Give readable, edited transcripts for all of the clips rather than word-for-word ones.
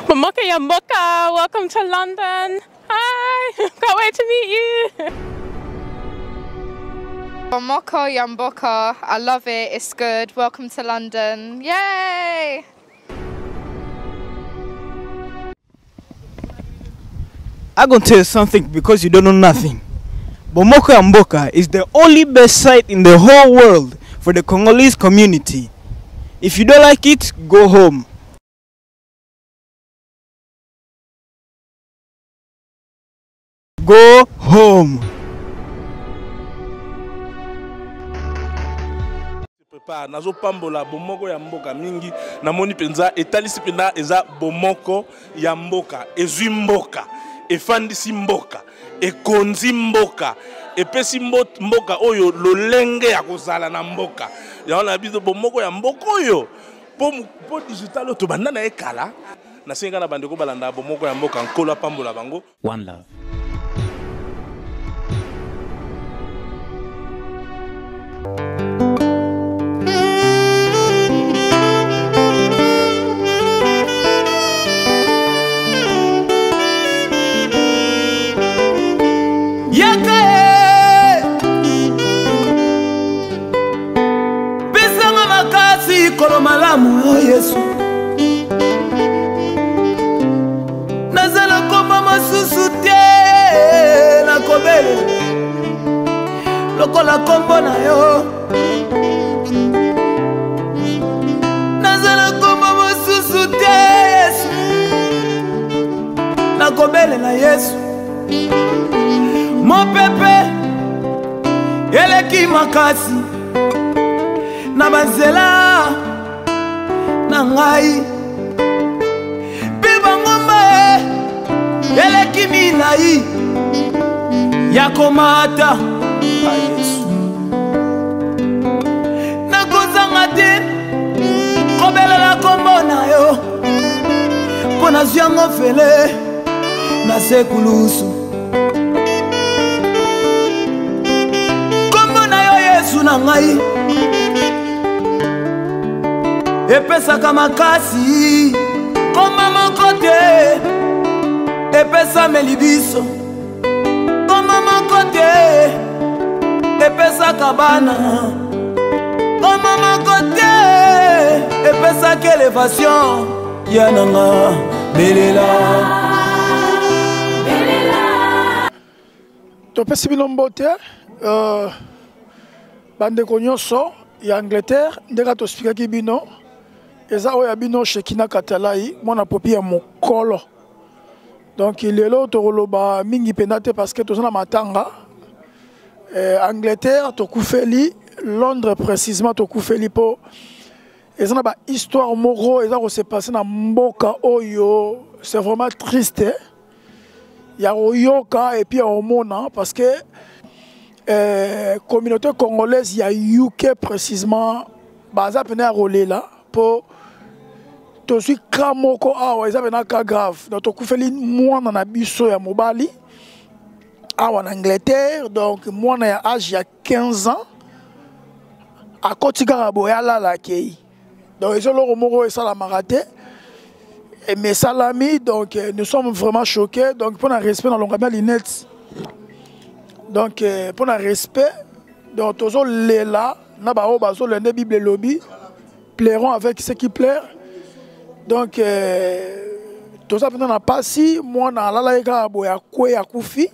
Bomoko ya mboka, welcome to London. Hi, can't wait to meet you. Bomoko ya mboka, I love it, it's good. Welcome to London. Yay! I'm gonna tell you something because you don't know nothing. Bomoko ya Mboka is the only best site in the whole world for the Congolese community. If you don't like it, go home. Go home. Prépare nazopambola bomoko ya mboka mingi namoni mpenza etalisi mpenza eza bomoko ya mboka ezwi mboka efandisi mboka ekonzi mboka epesi mboka oyo lolenge ya kozala na mboka yango na biso bomoko ya mboka oyo mpo digital oyo tobanda na ye kala nasengi kaka na bandeko balanda bomoko ya mboka nkolo apambola bango One love. Yaka e pesanga makasi kolo malamu yo Yesu naza na kombo mosusu te nakobelela lokola kombo na yo naza na kombo mosusu te yesu nakobelela yesu mopepe eleki makasi na banzela na ngai mpe bangomba e eleki milai ya komata yesu nakozanga te kobelela kombo na yo mpo nazwi yango fele na sekulusu kombo na yo yesu na ngai epesaka makasi koma moko te epesameli biso koma moko te epesaka bana koma moko te epesaka elevation ya nanga belela topesi bino mbote euh, bandeko nyonso ya angleterre ndenge tospikaki bino eza oyo ya bino shekina katalai mwana popi ya mokolo donc lelo tokoloba mingi mpenza te parce que toza na matanga eh, angleterre tokufeli londres précisement tokufeli mpo eza na bahistoire moko eza kose passe na mboka oyo c'est vraiment triste ya koyoka et puis ya komona parce que eh, communauté congolaise ya uk précisement baza mpena ya kolela mpo tozwi ka moko awa eza mpena ka grave donc tokufeli mwana na biso ya mobali awa na angleterre donc mwana ya age ya 15 ans akoti kaka boye alala akei donc eza eloko moko esalamaka te mais esalami donc euh, nous sommes vraiment choqués donc mpo na respect nalonga bia lunette donc euh, mpo na respect donc tozolela na baoyo bazolela nde bible elobi plairons avec ceux qui plaire donc euh, toza mpenza na mpasi mwana alalaki kaka boye akwe akufi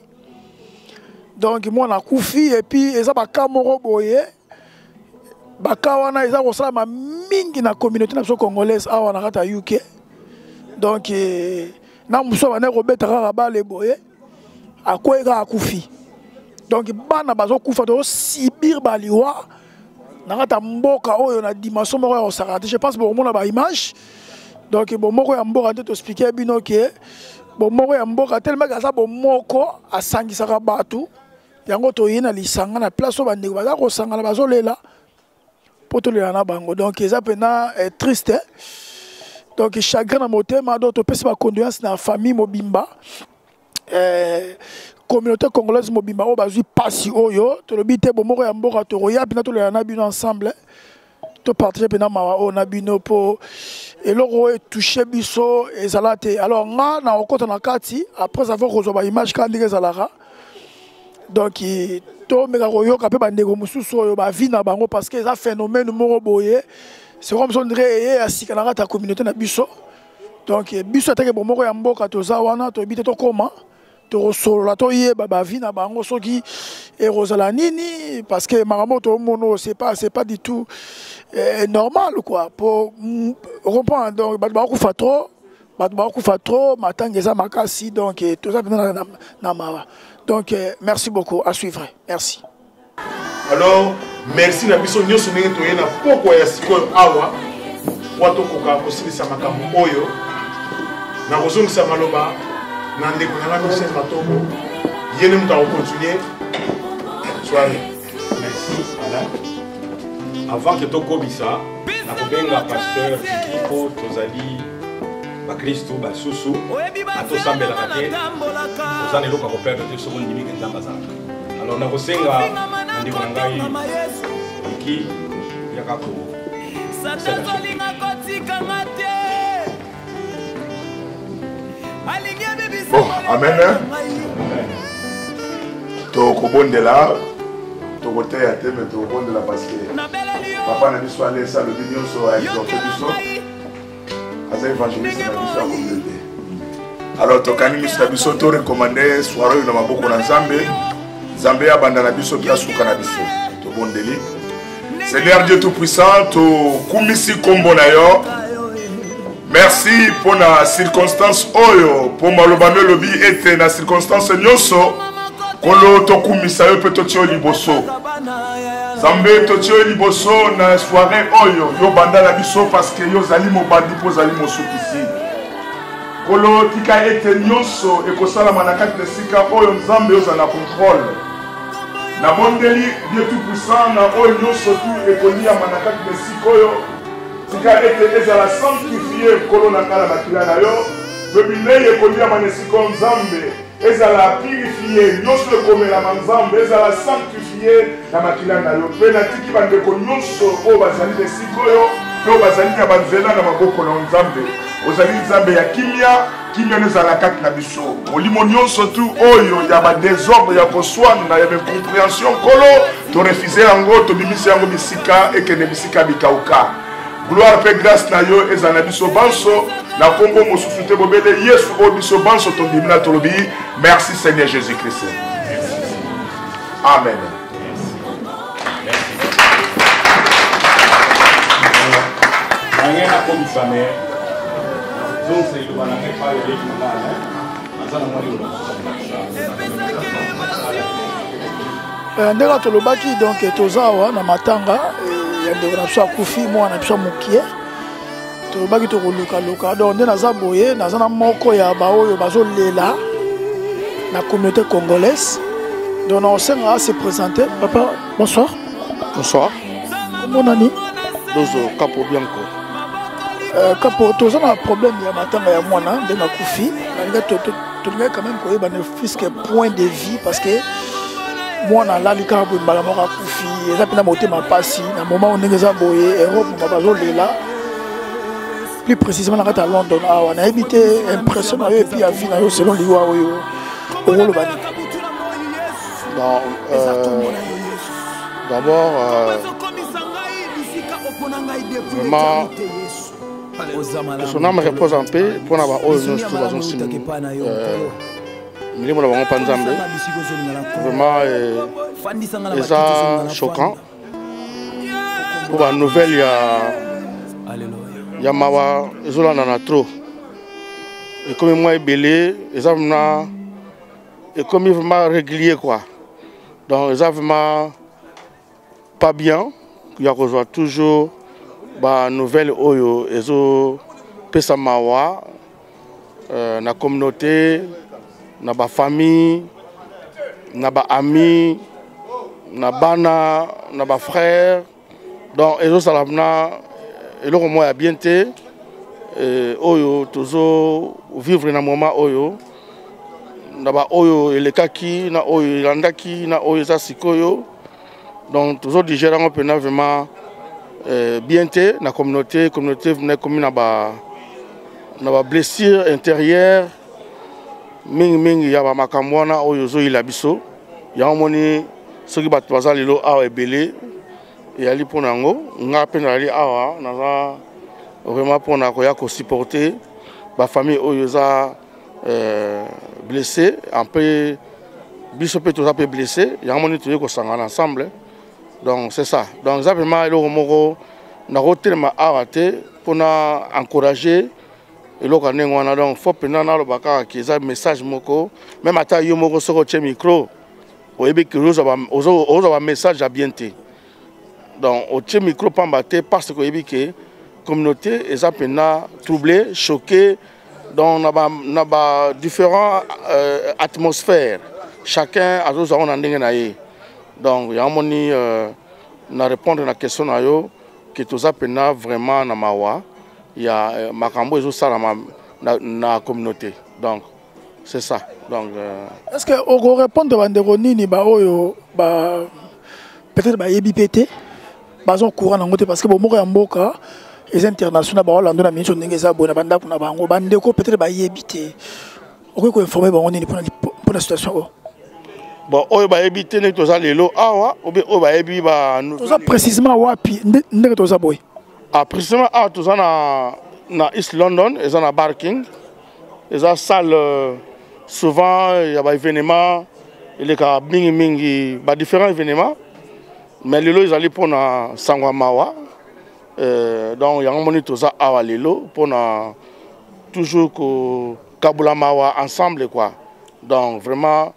donc mwana akufi epuis eza baka moko boye baka wana eza kosalama mingi na communauté na biso congolaise awa na kati ya uk donc eh, na mosusu abandaki kobeta kaka bale boye akwei kaka akufi donc bana bazokufa tozosibir baliwa na kati ya mboka oyo na dimension moko ya kosakana te je pense bokomona baimage donc bomoko ya mboka nde toexplike bino ke bomoko ya mboka telemaki aza bomoko asangisaka bato yango toye na lisanga na place oyo bandeko baza kosangana bazolela mpo tolela na bango donc eza mpena eh, triste eh? donc chagrin na motema donc topesi bacondoléance na famille mobimba eh, communauté congolaise mobimba oyo bazwi mpasi oyo tolobi te bomoko ya mboka tokoya mpena tolela na bino ensemble topartage mpena mawa oyo na bino mpo Eloko oyo etouche biso ezala te. Alors nga na okota na kati après avoir kozwa baimage kaka ndenge ezalaka. Donc tomeka koyoka mpe bandeko mosusu oyo bavi na bango, parce que eza phénomène moko boye, c'est comme si on dirait eye ya sika na kati ya communauté na biso. Donc biso atake bomoko ya mboka toza wana, toyebi te tokoma tokosolola, toyeba bavi na bango soki ekozala nini, parce que makambo tomono, c'est pas du tout normal quoi, po comprendre. Donc bato bakokufa trop, bato bakokufa trop, matanga eza makasi. Donc toza mpenza na mawa. Donc merci beaucoup, à suivre, merci. Alors merci na biso nyonso ndenge toye na pokwa ya sikoyo awa po tokoka kosilisa makambo oyo. Nakozongisa maloba na ndeko na nga Michel Matobo, ye nde moto akocontinue soirée. Merci Alain. Avant que tokobisa, nakobenga pasteur Kiki mpo tozali bakristu basusu atosambelaka te, oza na eloko ya koperdre te soki ondimi ke Nzambe azalaka. Alors nakosenga na ndeko na ngai Kiki yaka ko. Satan azolinga kotikanga te, alingi ebebisa. Bon, amen. Tokobondela, tokoteya te, me tokobondela, parce que papa na biso alesa alobi nyonso, aexhorte biso, aza évangéliste na biso ya communauté. Alors tokangi miso na biso, torecommande soirée oyo na maboko na Nzambe. Nzambe abanda na biso mpe asuka na biso. Tobondeli. Seigneur Dieu tout puissant, tokumisi nkombo na yo. Merci mpo na circonstance oyo, mpo maloba no elobi ete na circonstance nyonso, Nkolo, tokumisa yo mpe totia yo liboso. Nzambe, totia yo liboso na soirée oyo. Yo banda na biso, parce que yo ozali mobandi mpo ozali mosukisi. Nkolo, tika ete nyonso ekosalama na kati na esika oyo, Nzambe, ozala na contrôle. Nabondeli, Dieu tout puissant, na oyo nyonso tu ekoliama na kati na esika oyo, tika ete ezala sanctifie, Nkolo na ngai, na makila na yo, mpe bilei ekoliama na esika oyo, Nzambe, ezala purifie. Nyonso ekomelama, Nzambe, ezala sanctifie na makila na yo. Mpe natiki bandeko nyonso oyo bazali na esika oyo mpe oyo bazali na banzela na maboko na yo. Nzambe, ozali Nzambe ya kimia, kimia no ezala kati na biso. Molimo nyonso tu oyo ya badésordre, ya koswana, ya incompréhension, Nkolo, torefuse yango, tobimisi yango bisika ekende, bisika bikauka. Gloire mpe grâce na yo ezala na biso banso, na nkombo mosusu te bobele Yesu oyo biso banso tondimi na tolobi merci, Seigneur Jésus Christ, amen. Nange nakobisa, me zongisa liloba na ngai epai eleki na ngai, aza na mwa liloba mosusu. Ndenge tolobaki, donc toza awa na matanga ya ndeko na biso akufi, mwana na biso ya mokie. Tolobaki tokolukaluka. Donc nde naza boye, naza na moko ya baoyo bazolela na communauté congolaise. Donc na osenga ase présenter. Papa, bonsoir. Bonsoir. Kombo nani? Dozo Capo Bianco. Kapo, toza na problème ya matanga ya mwana ndenge akufi. Tolingaki quand même koyeba ne fût-ce que point de vue, parce que mwana alali kaka boye, mbala moko akufi. Eza mpena motema mpasi na moment oyo ndenge eza boye. Europe moma bazolela, plus précisément na kati ya London awa. Nayebi te impression na yo et puis avis na yo selon liwa oyo, okoloba nini? Bon, d'abord, vraiment, que son âme repose en paix. Mpona baoyo nyonso to bazongisi milimo na bango mpa Nzambe, vraiment eza choquant mpo banouvelle ya mawa ezolanda na trop, ekomi mwa ebele, eza vraiment, ekomi vraiment régulier quoi. Donc eza vraiment pas bien ya kozwa toujours banouvelle oyo ezopesa mawa na communauté, na bafamille, na baami, na bana, na bafrère. Donc ezosala na eloko moko ya bien te oyo tozovivre na moment oyo, na baoyo elekaki, na oyo elandaki, na oyo eza sikoyo. Donc tozodigere yango mpena vraiment. euh, bien te na communauté communauté ekomi na ba na ba blessure intérieure mingimingi ya bamakambo wana oyo ozoyila biso yango moni soki bato baza lelo awa ebele eyali mpo na yango nga mpe nazali awa naza vraiment mpo na koya kosupporte bafamille oyo eza euh, blessé mpe biso mpe toza mpe blessé yango moni toyei kosangana ensemble. Donc c'est ça. Donc eza vraiment eloko moko nakotelema awa te mpona encourager eloko ya ndenge wana. Donc fo mpenza naloba kaka ke eza message moko, même ata yo moko soki otie micro, oyebi ke ozwa bamessage ya bien te. Donc otie micro pamba te, parce que oyebi ke communauté eza mpenza troublé, choqué. Donc na ba différents atmosphères, chacun azozwa ngo na ndenge na ye. Donc yango moni na répondre na question na yo ke toza mpenza vraiment na mawa ya makambo ezosalama na communauté. Donc c'est ça. Donc Est ce que okorépondre bandeko nini baoyo ba peut-être bayebi mpe te, baza courant nango te? Parce que bomoko ya mboka eza international, baolanda na minso ndenge eza boye na bandako na bango. Bandeko peut-être bayebi te, okoki koinforme bango nini mpona situation oyo? Bon, oyo bayebi te ndenge toza lelo awa, obe oyo bayebi ba Toza précisément wapi ndenge toza boye? Ah, précisément awa toza na East London, eza na Barking, eza salle souvent ya baévénement elekaka mingimingi, badifférents événements. Mais lelo ezali mpona sango ya mawa. Donc yango moni toza awa lelo mpona toujours kokabola mawa ensemble, quoi. Donc vraiment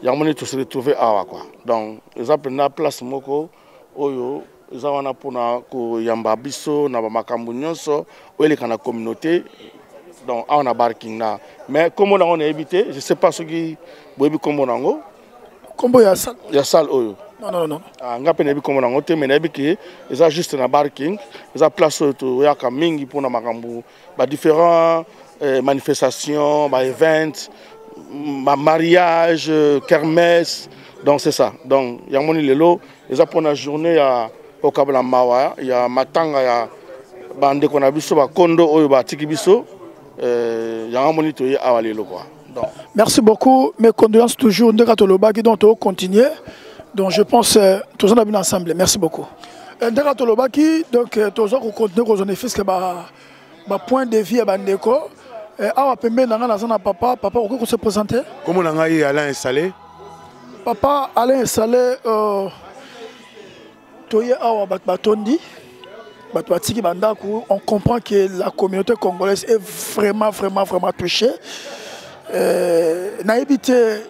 yango moni tose retrouve awa, quoi. Donc eza mpenza place moko oyo eza wana mpona koyamba biso na bamakambo nyonso oyo eleka na communauté. Donc awa na Barking na, mais nkombo nango nayebi te, je sais pas soki boyebi nkombo nango. Nkombo ya salle? Ya salle oyo. Non, non, non. Ah, nga mpe nayebi nkombo nango te, mais nayebi ke eza juste na Barking, eza place oyo toyaka mingi mpona makambo badifférents manifestations, baevent, bamariage, kermesse. Donc c'est ça. Donc yango moni lelo eza mpona journée ya kokabola mawa ya matanga ya bandeko na biso bakondo oyo batiki biso. Yango moni toye awa lelo, quoi. Donc Merci beaucoup, mes condoléances toujours. Ndeka tolobaki, donc tocontinue. Donc je pense toza na bino ensemble. Merci beaucoup. Ndeka tolobaki, donc toza kocontinue kozwa ne fût-ce que ba point de vue ya bandeko. Awa pembeni na nga naza na papa. Papa, okoki kose présenter? Kombo na ngai Alain Esale. Papa Alain Esale, toye awa, bato batondi, bato batiki bandako. On comprend que la communauté congolaise est vraiment, vraiment, vraiment touchée. Nayebi te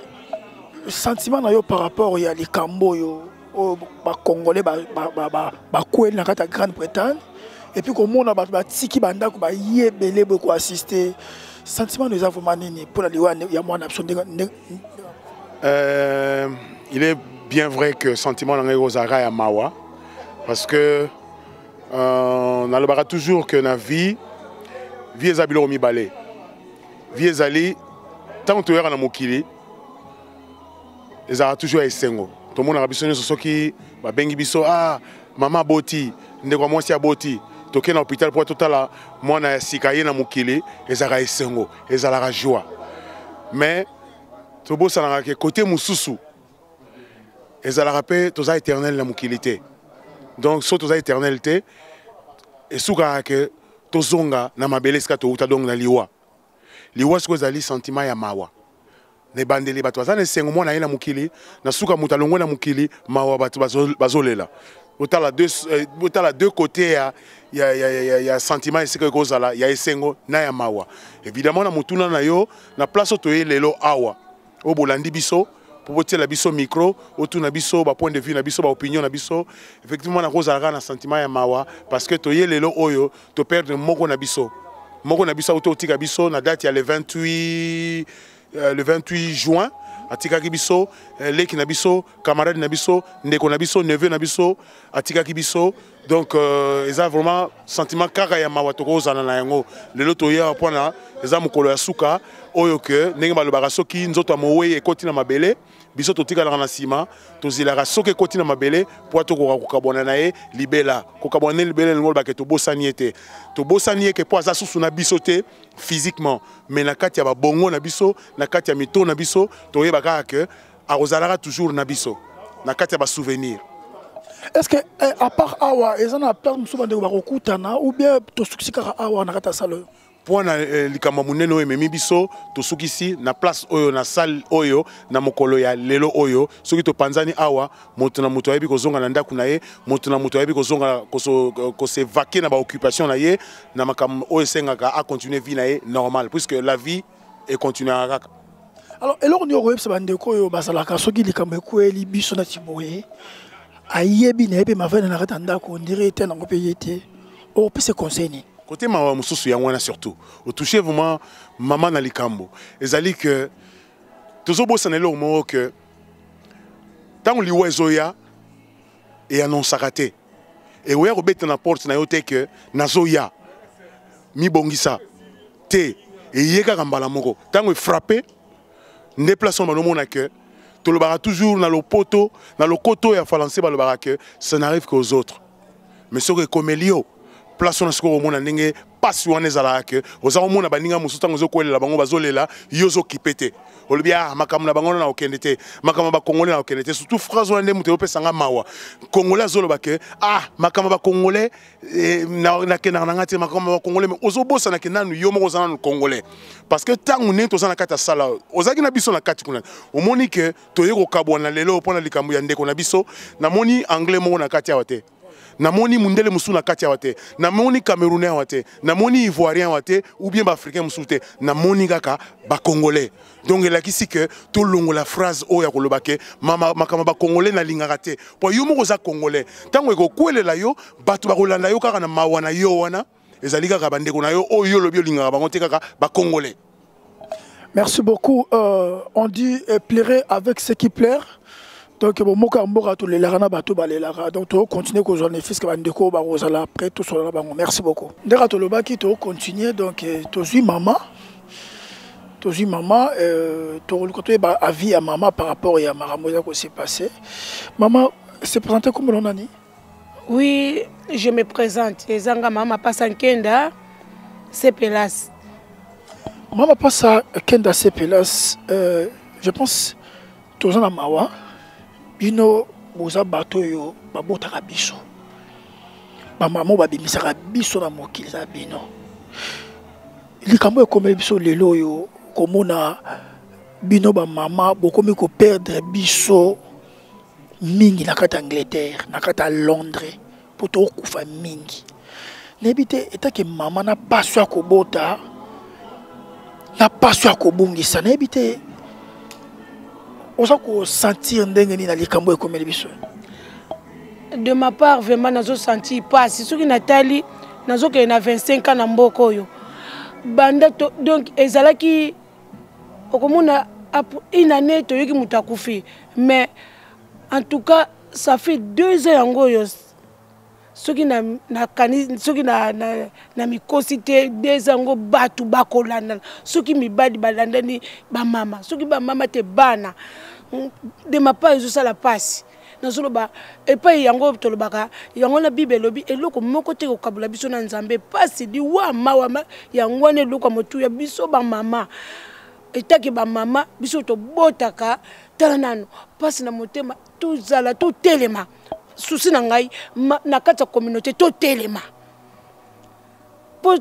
sentiment na yo par rapport ya likambo oyo oyo bacongolais bakweli na kati ya Grande-Bretagne, et puis komona bato batiki bandako baye ebele boye koassiste. Sentiment no eza vraiment nini mpona liwa ya mwana biso ndenge? Il est bien vrai que sentiment na ngai kozalaka ya mawa, parce que nalobaka toujours que na vie, vie eza biloko mibale. Vie ezali ntango toyaka na mokili, ezalaka toujours ya esengo. Tomonaka biso nyonso soki babengi biso: "Ah, mama aboti, ndeko ya mwasi aboti." Tokei na hôpital mpo totala mwana ya sika ye na mokili, ezalaka esengo, ezalaka joie. Mais tobosanaka ke côté mosusu ezalaka mpe toza éternel na mokili te. Donc so toza éternel te, esukaka ke tozonga na mabele esika touta, donc na liwa. Liwa sikoyo ezali sentiment ya mawa. Na ebandeli bato baza na esengo, mwana ye na mokili. Na suka moto alongwe na mokili, mawa, bato bazolela. Botala deux côté ya sentiment esika ekozala ya esengo na ya mawa. Évidemment, na motuna na yo, na place oyo toye lelo awa, oyo bolandi biso mpo botiela biso micro, otuna biso bapoint de vue na biso, baopinion na biso, effectivement nakozala kaka na sentiment ya mawa, parce que toye lelo oyo toperdre moko na biso. Moko na biso auti otika biso na date ya le 28, le 28 juin. Atikaki biso, leki na biso, camarade na biso, ndeko na biso, neveu na biso, atikaki biso. Donc euh, eza vraiment sentiment kaka ya mawa tokozala na yango lelo. Toyaka mpona eza mokolo ya suka oyo ke ndenge balobaka, soki nzoto ya mowei ekoti na mabele, biso totikalaka na nsima, tozelaka soki ekoti na mabele mpo tokoka kokabwana na ye libela. Kokabwana na ye libela elingi olobaka tobosani ye te, tobosani ye ke mpo aza susu na biso te physiquement, mais na kati ya babongo na biso, na kati ya mito na biso, toyeba kaka ke akozalaka toujours na biso na kati ya basouvenir. Est ce que eh, à part awa, eza na place mosusu bandeko bakokutana, ou bien tosukisi kaka awa na kati ya sale oyo? Mpo na eh, likambo ya monene oyo ememi biso, tosukisi na place oyo, na salle oyo, na mokolo ya lelo oyo. Soki topanzani awa, moto na moto ayebi kozonga na ndako na ye, moto na moto ayebi kozonga kos'évaquer na baoccupation na ye, na makambo oyo esengaka acontinue vie na ye normal, puisque la vie econtinuaka kaka. Alors, eloko nini okoyebisa bandeko oyo bazalaka soki likambo ekweli biso nati boye, ayebi na ye mpe mavene na kati ya ndako, ondire ete nango mpe ye te, okopesa conseil nini? Kote mawa mosusu yango wana, surtout otouche vraiment mama na likambo ezali ke tozobosana eloko moko, ke ntango liwa ezoya, eannonsaka te, ekoya kobeta na porte na yo te ke nazoya, mibongisa te. Eye kaka mbala moko, ntango efrappe nde place wana banomona ke tolobaka toujours na lopoto, na lokoto ya français balobaka ke ça n'arrive qu'aux autres. Mais soki ekomeli yo, place wana sikoyo omona ndenge pasi wana ezalaka, ke oza komona baninga mosusu, ntango ozokolela bango bazolela, yo ozokipe te, olobi: "Ah, makambo na bango wana na kokende te, makambo ya bakongolais na kokende te." Surtout phrase wana nde moto eyopesanga mawa. Congolais azoloba ke: "Ah, makambo ya bakongolais eh, nakendaka na ngai te, makambo ya bakongolais." Mais ozobosana ke nanu yo moko oza nanu congolais, parce que ntango ndenge toza na kati ya sala, ozalaki na biso na kati kuna, omoni ke toye kokabwana lelo mpo na likambo ya ndeko na biso. Namoni Anglais moko na kati awa te, namoni mundele mosusu na kati awa te, namoni Camerounais awa te, namoni Ivoirien awa te, ou bien baafricain mosusu te, namoni kaka bacongolais. Donc elakisi ke tolongola phrase oyo ya koloba ke makambo bacongolais nalingaka te, po yo moko oza congolais. Ntango ekokwelela yo, bato bakolanda yo kaka na mawa na yo wana, ezali kaka bandeko na yo oyo yo olobi olingaka bango te, kaka bacongolais. Merci beaucoup. On dit pleurer avec ceux qui pleurent. Donc bon, mboka mboka, tolelaka na bato balelaka. Donc tokontinue kozwa ne fût-ce que bandeko bakozala après, tosolola na bango. Merci beaucoup. Ndenge tolobaki, tokontinue. Donc tozwi mama, tozwi mama, tokoluka toyeba avis ya mama par rapport ya makambo eza kose passer. Mama, se présenter, kombo nani? Oui, je me présente. Ezanga Mama Pasa Nkenda Sepelas. Mama Pasa Kenda Sepelas, je pense toza na mawa. Bino boza bato oyo babotaka biso, bamama oyo babimisaka biso na mokili eza bino. Likambo ekomeli biso lelo oyo, komona bino bamama bokomi koperdre biso mingi na kati ya Angleterre, na kati ya Londres, mpo tokokufa mingi. Nayebi te, etake mama na paso ya kobota, na paso ya kobungisa, nayebi te oza kosentir ndenge nini na likambo ekomeli biso. De ma part, vraiment nazosentir mpasi. Soki natali, nazokende na 25 ans na mboka oyo banda to, donc ezalaki okomona une année toyoki moto akufi, mais en tout cas ça fait 2 ans yango oyo, soki nakani, soki na mikosi te, 2 ans yango bato bakolandana. Soki mibali balandani, bamama, soki bamama te, bana. De ma part, ezosala mpasi. Nazoloba epai yango tolobaka yango na Bible, elobi eloko moko te kokabola biso na Nzambe. Mpasi, liwa, mawa, yango wana eloko ya motuya. Biso bamama, etaki bamama, biso tobotaka, tala nano mpasi na motema. Tozala, totelema. Souci na ngai na kati ya communauté, totelema, mpo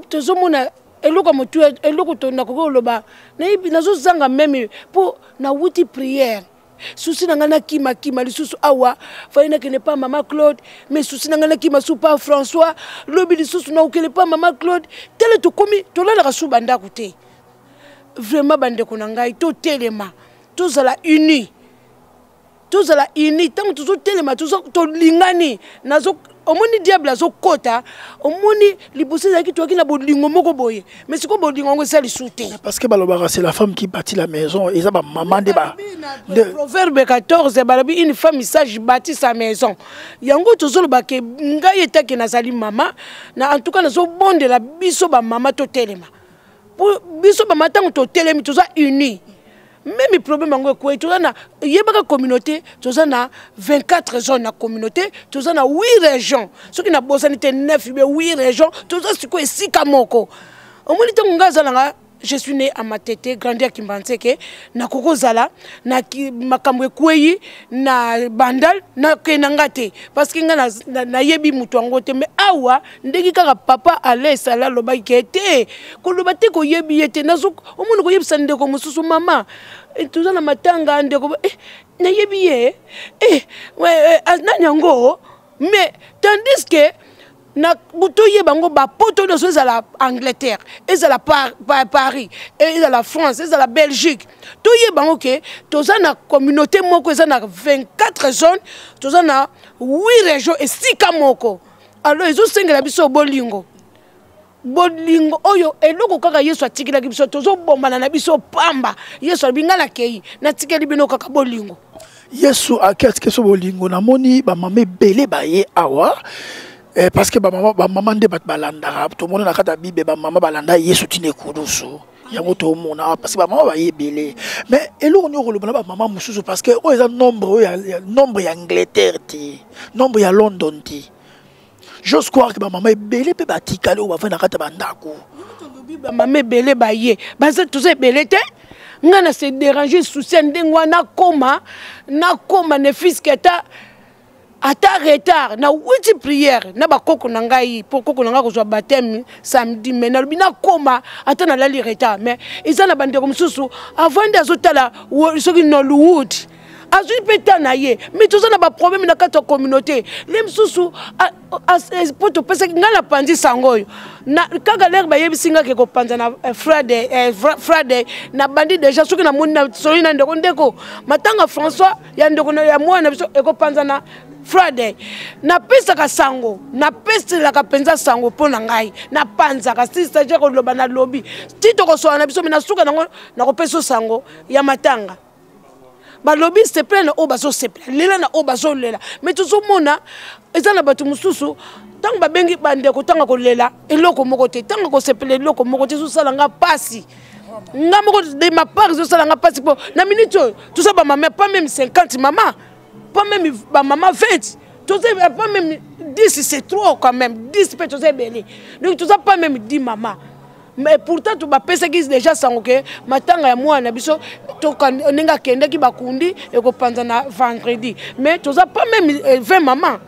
tozomona eloko ya motuya. Eloko nakoki koloba, nayebi nazozanga même, mpo nawuti prière. Souci na ngai, nakimakima lisusu awa, fai nakende pa mama Claude, mais souci na ngai, nakima su pa François, lobi lisusu nakokende pa mama Claude. Tele tokomi tolalaka su bandako te. Vraiment, bandeko na ngai, totelema, tozala uni, tozala uni. Ntango tozotelema, tolingani. Nazo Omoni diable azokota, omoni liboso ezalaki toyaki na bolingo moko boye, mais sikoyo bolingo yango eza lisusu te. Parce que balobaka c'est la femme qui bâtit la maison, eza ba mama nde ba Proverbe 14 balobi une femme sage bâtit sa maison. Yango tozoloba ke ngai etake nazali mama, na en tout cas nazobondela biso ba mama totelema. Po biso ba mama ntango totelemi toza unis. Meme problème yango ekwei, toza na yebaka communauté, toza na 24 zones na communauté, toza na 8 régions. Soki nabosani te 9 be 8 régions, toza sikoyo esika moko. Omoni ntango ngai aza nanga, je suis né à Matete, grandi à Kimbanseke, na kokozala na makambo ekwei na Bandal, na kenda nga te parce que nga nayebi moto yango te. Mais awa ndenge kaka papa Alain Sala alobaki ke te, koloba te koyebi ye te, nazo omoni koyebisa ndeko mosusu mama, toza na matanga ndeko, nayebi ye, nani yango, mais tandis que na toyeba yango bapoto nyonso, ezala Angleterre, ezala Paris, ezala France, ezala Belgique, toyeba yango ke toza na communauté moko, eza na 24 zones, toza na 8 régions esika moko. Alors ezosengela biso bolingo, bolingo oyo eloko kaka Yesu atikelaki biso, tozobombana na biso pamba. Yesu alobi ngai nakei, natikeli bino kaka bolingo. Yesu akei atikeli biso bolingo. Namoni bamama ebele baye awa, parce que bamama nde bato balandaka, tomoni na kati ya Bible bamama balanda Yesu tina ekulusu. Yango tomona awa parce que bamama baye ebele. Mais eloko nini okoloba na bamama mosusu, parce que oyo eza nombre oyo ya nombre ya Angleterre te, nombre ya London te. J'ose croire que bamama ebele mpe batikali oyo bafandi na kati ya bandako. Bamama ebele baye, baza toza ebele te. Nga na se déranger souci ya ndenge wana, nakoma ne fût-ce que ata retard na witi prière na bakoko na ngai, po koko na ngai kozwa baptême samedi, mais nalobi nakoma ata nalali retard. Mais eza na bandeko mosusu avant nde azotala soki Nollywood azwi mpe ta na ye, mais toza na baproblème na kati ya communauté. Le mosusu, po topesaki ngai na panzi sango oyo na kaka lere bayebisi ngai ke kopanza na Friday, na bandi déjà soki namoni na soli na ndeko, ndeko matanga François ya ndeko ya mwana na biso ekopanza na Friday. Napesaka sango, napeselaka mpenza sango mpo na ngai, napanzaka sista je koloba na lobi ti tokosola na biso, me nasuka nango nakopesa sango ya matanga. Balobi sepela na oyo bazosepela, lela na oyo bazolela. Mais tozomona eza na bato mosusu ntango babengi bandeko, ntango kolela eloko moko te, ntango kosepela eloko moko te, ezosala nga pasi. Nga moko de ma part ezosala nga pasi po na minute oyo toza bamama pas même 50 mama, pas même bamama 20, toza pas même 10, c'est trop quand même, 10 mpe toza ebele, donc toza pas même 10 mama. Mais pourtant to bapesaki déjà sango ke matanga ya mwana na biso ndenge akendaki bakundi ekopanza na vendredi, mais toza pas même 20 mama.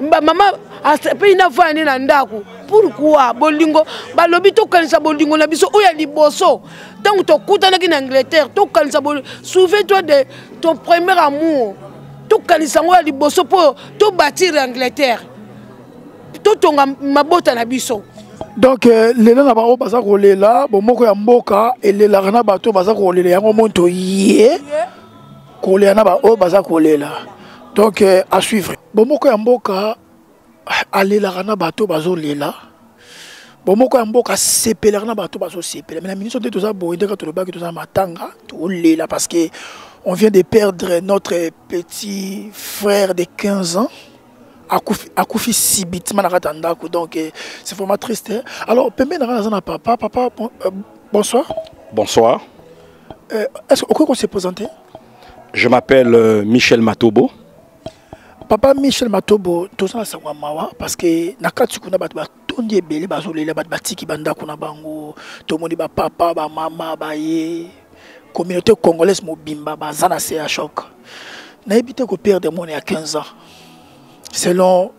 Ba mama asepeli na vandi na ndako. Pourquoi bolingo? Balobi tokanisa bolingo na biso oyo ya liboso ntango tokutanaki na Angleterre, tokanisa souviens-toi de ton premier amour, tokanisa yango ya liboso mpo tobâtir Angleterre, totonga mabota na biso. Donc lelo na bango baza kolela bomoko ya mboka elelaka na bato baza kolela yango moto ye kolela na ba oyo baza kolela. Donc à suivre. Bomoko ya mboka alelaka na bato bazolela, bomoko ya mboka asepelaka na bato bazosepela. Mais na ministre nde toza boye, ndenge tolobaki toza na matanga, tolela parce que on vient de perdre notre petit frère de 15 ans. Akufi subitement na kati ya ndako. Donc c'est vraiment triste, hein? Alors pembeni na nga naza na papa. Papa, bonsoir. Bonsoir. Est-ce que okoki se présenter? Je m'appelle Michel Matobo. Papa Michel Matobo, toza na sango ya mawa parce que na kati kuna bato batondi ebele bazolela, bato batiki bandako na bango, tomoni ba papa, ba mama, ba ye communauté congolaise mobimba baza na se ya choc. Nayebi te ko perdre mwana ya 15 ans selon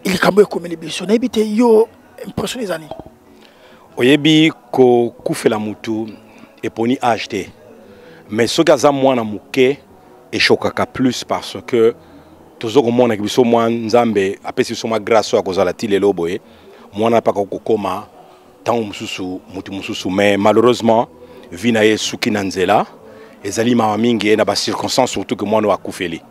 likambo ekomeli biso, nayebi te yo impression eza nini? Oyebi kokufela mutu eponi âge te, mais soki aza mwana moke eshokaka plus parce que tozo komona biso mwa Nzambe apesi biso mwa grâce oyo akozala ti lelo boye, mwana mpaka kokoma ntango mosusu mutu mosusu, mais malheureusement vie na ye esuki na nzela, ezali mawa mingi na ba circonstances surtout que mwana oyo akufeli.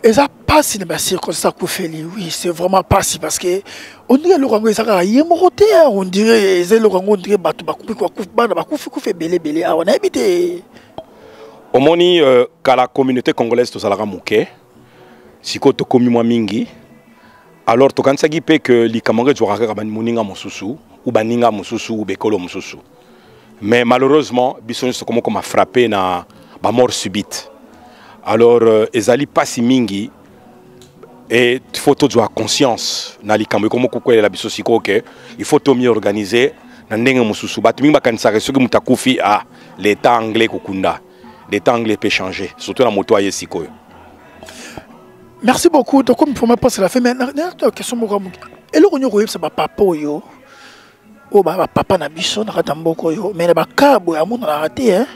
Eza Pasi na bacirconstance akufeli. Oui, c'est vraiment pasi parce que on dirait eloko yango eza kaka ye moko te, on dirait eza eloko yango, on dirait bato bakufi, bana bakufi kufi ebele ebele awa, nayebi te. Omoni, kala communauté congolaise tozalaka moke, sikoyo tokomi mwa mingi. Alors tokanisaki mpe ke likambo yango ezwaka kaka moninga mosusu ou baninga mosusu ou bekolo mosusu, mais malheureusement biso nyonso tokomi koma frappé na bamort subite. Alors ezali mpasi mingi et il faut tozwa conscience na likambo ekomi kokwelela biso sikoyo, ke il faut tomiorganiser na ndenge mosusu. Bato mingi bakanisaka soki moto akufi, ah, l'état anglais kokunda. L'état anglais peut changer, surtout na moto aye sikoyo. Merci beaucoup. Tokomi vraiment presque la fin, mais na question moko, eloko nyoko oyebisa bapapa oyo oyo bapapa na biso na kati ya mboka oyo, mais na bakabo amonanaka te, hein?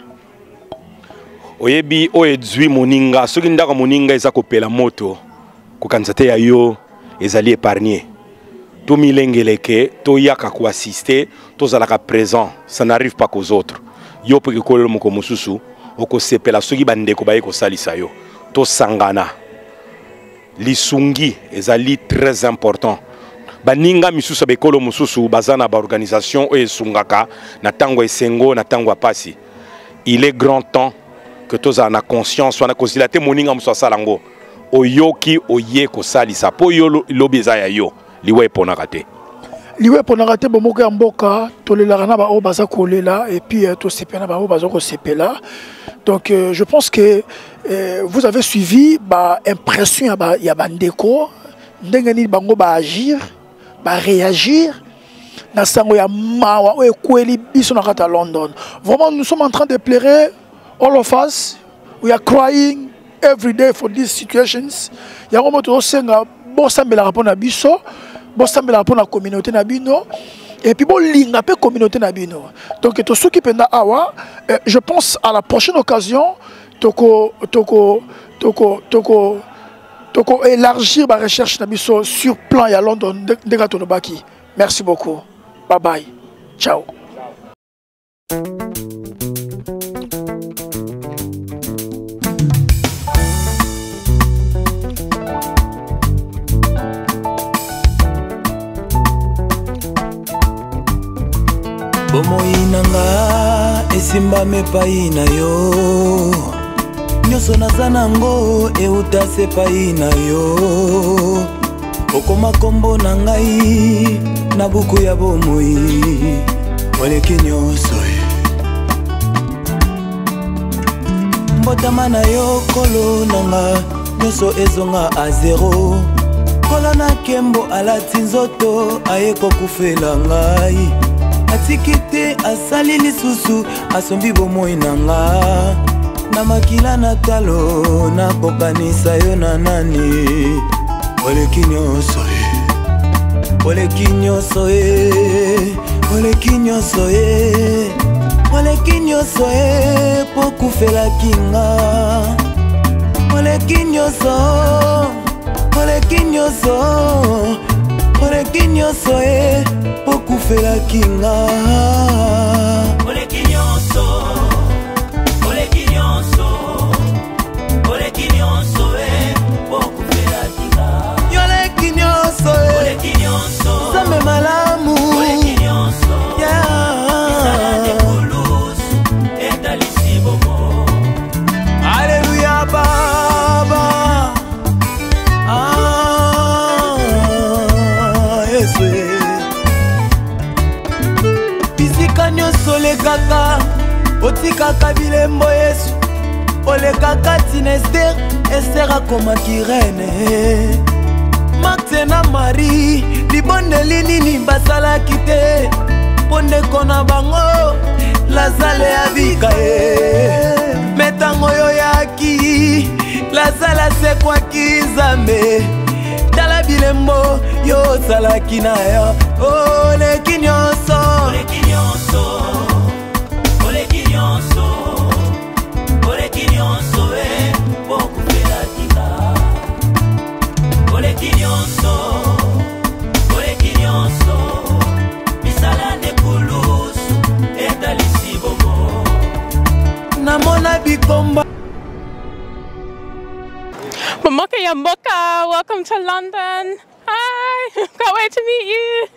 Oyebi, oyo ezwi moninga, soki ndako moninga eza kopela moto, kokanisa te ya yo ezali épargné. Tomilengeleke, toyaka koassister, tozalaka présent. Ça n'arrive pas qu'aux autres. Yo mpe kekolelo moko mosusu okosepela soki bandeko baye kosalisa yo. Tosangana, lisungi ezali très important. Baninga misusu ya bekolo mosusu baza na baorganisation oyo esungaka na ntango ya esengo, na ntango ya pasi. Il est grand temps que tozala na conscience wana, kozila te moninga mosusu asala yango. Oyoki, oye kosalisa mpo yo lobi eza ya yo. Liwa eponaka te. Liwa eponaka te. Bomoko ya mboka, tolelaka na baoyo baza kolela et puis tosepela na baoyo baza kosepela. Donc je pense que vous avez suivi baimpression ya bandeko, ndenge nini bango baagir, baréagir na sango ya mawa oyo ekweli biso na kati ya London. Vraiment, nous sommes en train de pleurer, all of us, we are crying every day for these situations. Yango mo tozosenga bosambelaka mpo na biso, bosambelaka mpo na communauté na bino et puis bolinga mpe communauté na bino. Donc tosuki mpenza awa. Je pense à la prochaine occasion toko toko toko toko toko élargir ba recherche na biso sur plan ya London ndenge tolobaki. Merci beaucoup, bye bye, ciao. Bomoi na nga esimbami epai na yo, nyonso naza nango euta se epai na yo. Okoma kombo na ngai na buku ya bomoi, oleki nyonso. Mbotama na yo, kolo na nga, nyonso ezonga a zero. Kolo na nkembo alati nzoto, aye kokufela ngai, atiki te, asali lisusu, asombi bomoi na nga na makila na talo. Nakokanisa yo na nani? Oleki nyonso e, oleki nyonso e, oleki nyonso e, oleki nyonso e, mpo kufelaki nga. Oleki nyonso, oleki nyonso, oleki nyonso e, mpo kufelaki nga. Oleki nyonso, oleki nyonso, oleki nyonso e, mpo kufelaki nga. Oleki nyonso e, oleki nyonso, Nzambe malamu, oleki nyonso. Yeah. Alléluia, Baba. Ah, Yesu. Bisika nyonso olekaka, otikaka bilembo. Yesu, olekaka ntina Ester, Ester akomaki reine. Marthe na Marie, libondeli nini basalaki te mpo ndeko na bango Lazare abika ye? Me ntango oyo yaki, Lazare asekwaki. Nzambe, tala bilembo yo osalaki na yo, oleki nyonso. Oleki nyonso, oleki nyonso, oleki nyonso e, mpo kufelaki nga. Oleki nyonso, oleki nyonso, misala nde kulusu etalisi bongo. Namona bikomba. Bomoko ya mboka, welcome to London. Hi, can't wait to meet you.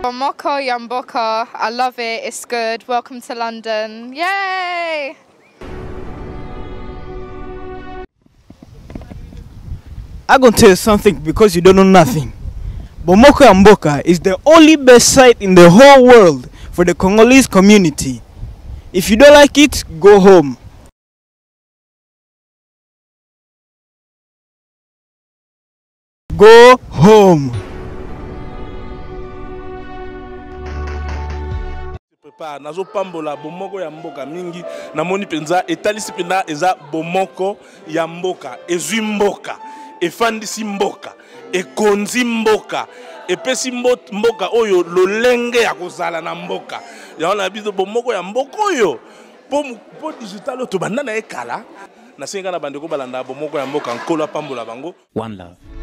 Bomoko ya mboka, I love it, it's good. Welcome to London. Yay! I gonna tell you something because you don't know nothing. Bomoko ya Mboka is the only best site in the whole world for the Congolese community. If you don't like it, go home. Go home. Prépare nazopambola bomoko ya mboka mingi namoni mpenza etalisi mpenza eza bomoko ya mboka ezwi mboka efandisi mboka ekonzi mboka epesi mboka oyo lolenge ya kozala na mboka yango na biso bomoko ya mboka oyo mpo digital oyo tobanda na ye kala nasengi kaka na bandeko balanda bomoko ya mboka nkolo apambola bango One love.